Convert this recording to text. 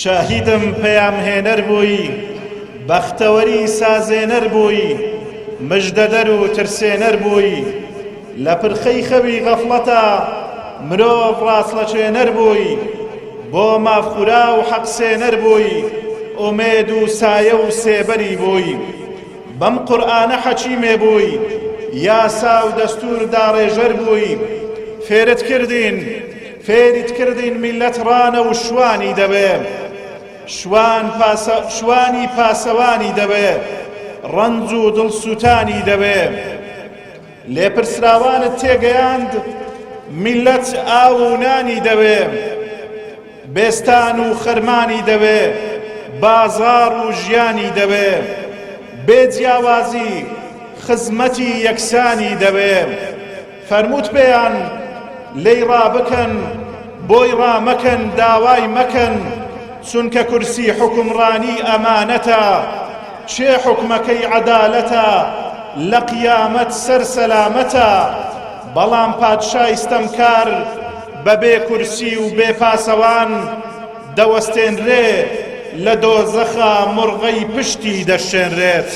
شاهیدم پەیامهێنەر بووی، بەختەوەری سازێنەر بووی، مژدەدەر و ترسێنەر بووی، لە پرخەی خەوی غەفڵەتا مرۆڤ ڕاچڵەکێنەر بووی، بۆ مافخوراو حەقسێنەر بووی، ئومێد و سایە و سێبەری بووی. بەم قورئانە حەکیمێ بووی، یاسا و دەستوور داڕێژەر بووی، فێرت کردین، فێریت کردین میللەت ڕانە و شوانی دەوێ، شوان پاسە شوانی پاسەوانی دەوێ، ڕەنج و دڵسووتانی دەوێ. لێپرسراوانت تێگەیاند میللەت ئاو و نانی دەوێ، بێستان و خەرمانی دەوێ، بازاڕ و ژیانی دەوێ، بێ جیاوازی خزمەتی یەکسانی دەوێ. فەرمووت پێیان لێی ڕابکەن، بۆی ڕامەکەن، داوای مەکەن، چونکە کورسی حوکمڕانی ئەمانەتە، کێ حوکمەکەی عەدالەتە، لە قیامەت سەر سەلامەتە، بەڵام پادشای ستەمکار بەبێ کورسی و بێ پاسەوان دەوەستێنرێ، لە دۆزەخا مڕغەی پشتی دەشێنرێت.